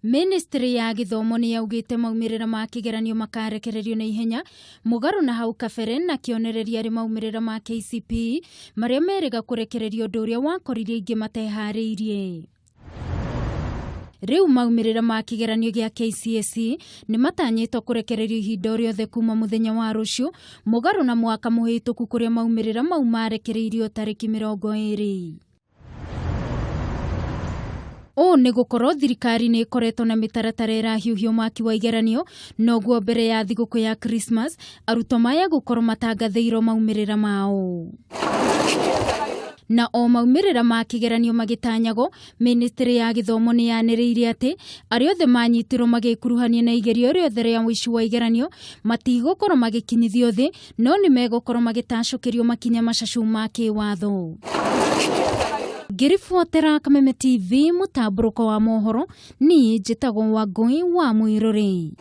Ministry ya gĩthomo nĩ yaugĩte maumĩrĩra ma kĩgeranio makarekererio na ihenya mũgarũ na hau kabere na kĩonereria arĩ maumĩrĩra ma KCPE marĩa merĩga kũrekererio ũndũ ũrĩa wakoririe aingĩ mateharĩirie. Rĩu maumĩrĩra ma kĩgeranio gĩa KCSE nĩ matanyĩtwo kũrekererio ihinda o rĩothe kuma mũthenya wa rũciũ mũgarũ na mwaka mũhĩtũku kũrĩa maumĩrĩra mau marekereirio tarĩki 20. Ũũ nĩ gũkorwo thirikari nĩ ĩkoretwo na mĩtaratara ĩrahiũhio mwaki wa igeranio noguo mbere ya thigũkũ ya Christmas arutwo maya gũkorwo matangathĩirwo maumĩrĩra mao. Na o maumĩrĩra ma kĩgeranio magĩtanyagwo, ministry ya gĩthomo nĩ yanĩrĩire atĩ arĩa othe manyitirwo magĩkuruhania na igerio rĩothe rĩa ũici wa igeranio matigũkorwo magĩkinyithio thĩ no nĩ megũkorwo magĩtacũkĩrio makinya macacu ma kĩwatho. Ngĩribotera Kameme TV mũtambũrũko wa mohoro, niĩ njĩtagwo Wangũi wa Mũirũrĩ.